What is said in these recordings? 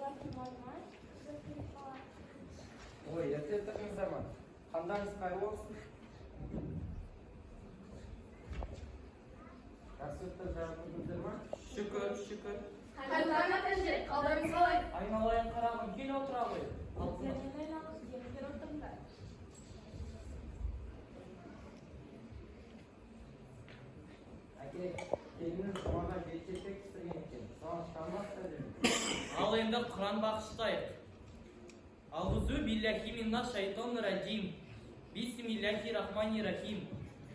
Балалар тұрмады ма? Ой, ерте тұрдыңыздар ма? Қандарыңыз қайырлы болсын. Жақсы ұйықтап жатырсыздар ма? Шүкір, шүкір. Қайырлы таң, ата-әже, қалдарыңыз қалай? Айналайын қарағым, кел отыра ғой. Алтыным. Зердені айналып, келіңдер, отырыңдар. Әке, келініңіз жұмаға бет пісірген екен. Соған шығармас та жүрмін. Ал енді Құран бағыштайық. Ағузу биллахи минна шайтон раджим. Бисмиллахи рахмани рахим.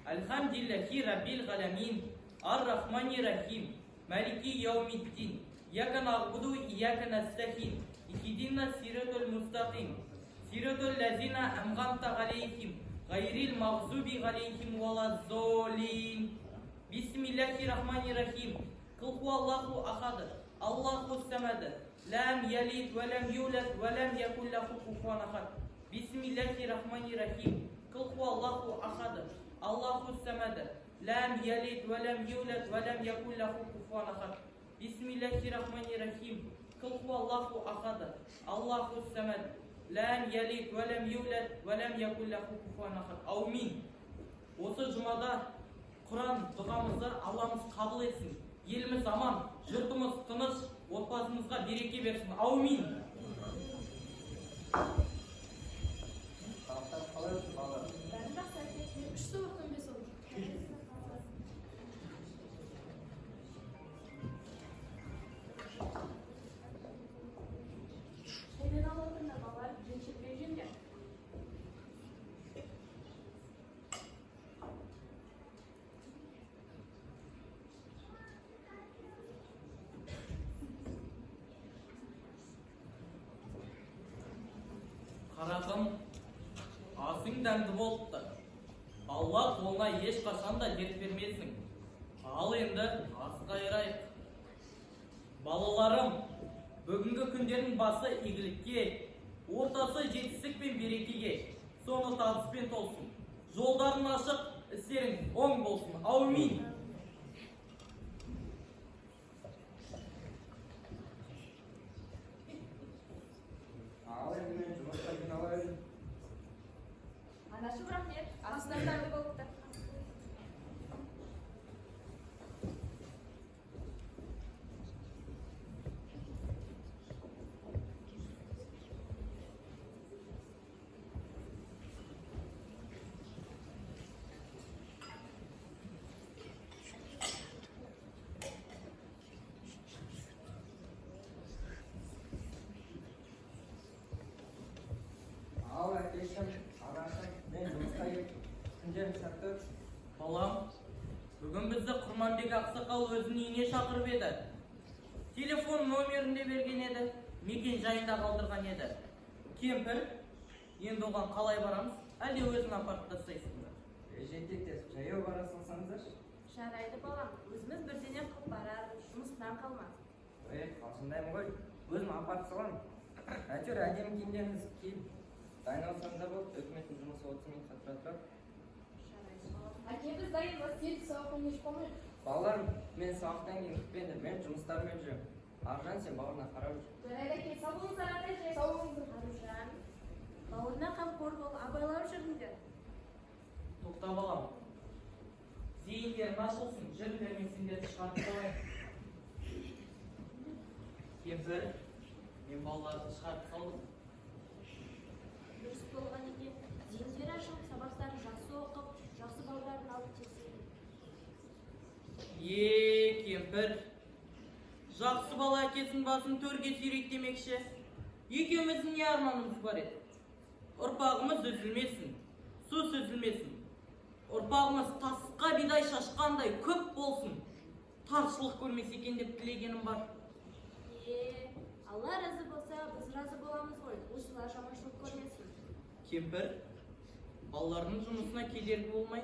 Альхамдиллахи раббил ғаламин. Ар-рахмани рахим. Малики яумиддин. Ияка нағбуду, ияка настахин. Ихдина сиратул мустақим. Сиратул лазина анғамта ғалейхим. Ғайрил мағзуби ғалейхим валаззолин. Бисмиллахи рахмани рахим. Қыл хуаллаху ахад. Аллаху самад. Лам ялид ва лам юлад ва лам якул лаху куфуан ахад. Бисмиллахи рахмани рахим. Қыл хуаллаху ахад. Аллаху самад. Лам ялид ва лам юлад ва лам якул лаху куфуан ахад. Бисмиллахи рахмани рахим. Қыл хуаллаху ахад. Аллаху самад. Лам ялид ва лам юлад ва лам якул лаху куфуан ахад. Аумин. Осы жұмада Құран дұғамызды Алламыз қабыл етсін. Еліміз аман, жұртымыз тыныш, отбасымызға береке берсін. Аумин. Сабақтар қалай өтті, балалар? Бәрі жақсы, әке. Үш сабақтан бес алдым. Шайдан алып отырыңдар, балалар, жемшербе жеңдер. Қарағым, асың дәмді болыпты. Алла қолына ешқашан да дерт бермесін. Ал енді ас қайырайық. Балаларым, бүгінгі күндердің басы игілікке, ортасы жетістік пен берекеге, соңы табыспен толсын. Жолдарың ашық, істерің оң болсын. Аумин. Ал енді мен жұмысқа жиналайын. Анашым, рахмет, асың дәмді болыпты. Ал әкешім, анашым, мен жұмысқа кеттім. Күндерің сәтті өтсін. Балам, бүгін бізді Құрманбек ақсақал өзінің үйіне шақырып еді. Телефон номерін де берген еді, мекен жайын да қалдырған еді. Кемпір, енді оған қалай барамыз? Әлде өзің апарып тастайсың ба? Жентектесіп, жаяу бара салсаңыздаршы. Жарайды, балам, өзіміз бірдеңе қылып барармыз, жұмыстан қалма. Ой, қалжыңдаймын ғой. Өзім апарып саламын. Әйтеуір әдемі киімдеріңізді киіп, дайындалсаңыздар болды. Үкіметтің жұмысы 30 минутқа тұра тұрады. Жарайды, балам. Әке, біз дайынбыз, ертең сабақтан кеш қалмайық. Балалар, мен сабақтан кейін күтпеңдер, мен жұмыстармен жүремін. Аржан, сен бауырына қарап жүр. Жарайды, әке, сау болыңыздар, ата-әже. Сау болыңыздар. Аружан, бауырына қамқор бол, абайлап жүріңдер. Тоқта, балам. Зейіндерің ашылсын, жүріңдер, мен сендерді шығарып салайын. Кемпір, мен балаларды шығарып салдым. Дұрыс болған екен. Зейіндері ашылып, сабақтарын жақсы оқып, жақсы балдарын алып келсе. Е, кемпір, жақсы бала әкесінің басын төрге сүйрейді демекші. Екеуміздің не арманымыз бар еді? Ұрпағымыз үзілмесін, су сүзілмесін. Ұрпағымыз тасқа бидай шашқандай көп болсын. Таршылық көрмесе екен деп тілегенім бар. Е, Алла разы болса, біз разы боламыз ғой. Осылар жаманшылық көрмесін. Кемпір, балалардың жұмысына кедергі болмай,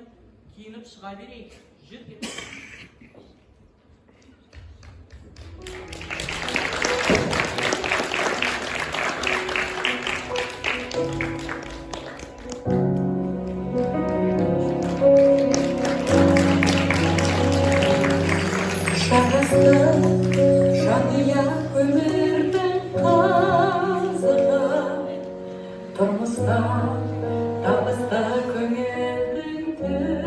киініп шыға берейік. Жүр, кет.